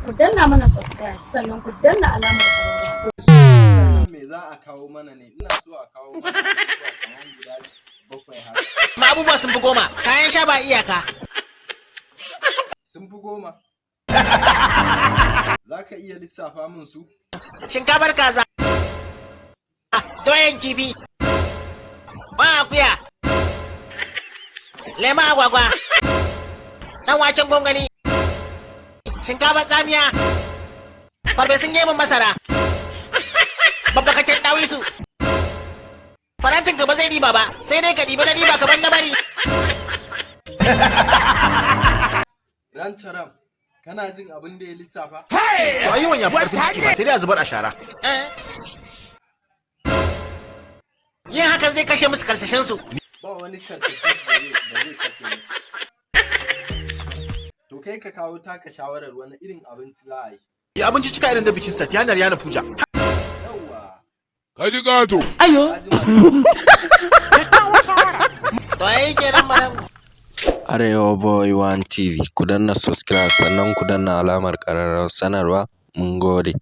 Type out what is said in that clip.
Ku danna mana subscribe, sannan ku danna alamar ƙararrawa. Sannan me za a kawo mana ne? Ina so a kawo mana abubuwa kamar guda bakwai haka. Ma abubuwa sun fi 10, kayan sha ba iyaka. Sun fi 10. Za ka iya lissafa min su? Shinkafar kaza, doyan kifi, ba akuya, lemon agwagwa, dan waken gwangwani, shinkafar tsamiya, farfesun gemun masara, babbakaccen ɗawisu. Farantin ka ba zai riba ba, sai dai ka ɗiba na riba kamar na bari. Rantaram, kana jin abin da ya lissafa? To ayyuwan ya fi karfin ciki ba, sai dai a zubar a shara. Eh. Yin hakan zai kashe musu karsashin su. Ba wani karsashin da zai kace musu. To, kai ka kawo taka shawarar, wani irin abinci za a yi? Ya abinci cika irin da bikin Satyanar Yana Puja. Yawwa. Ka ji gato. Ka ji masu. To ai kenan malam. Arewa Boy One TV, ku danna subscribe, sannan ku danna alamar ƙararrawar sanarwa. Mun gode.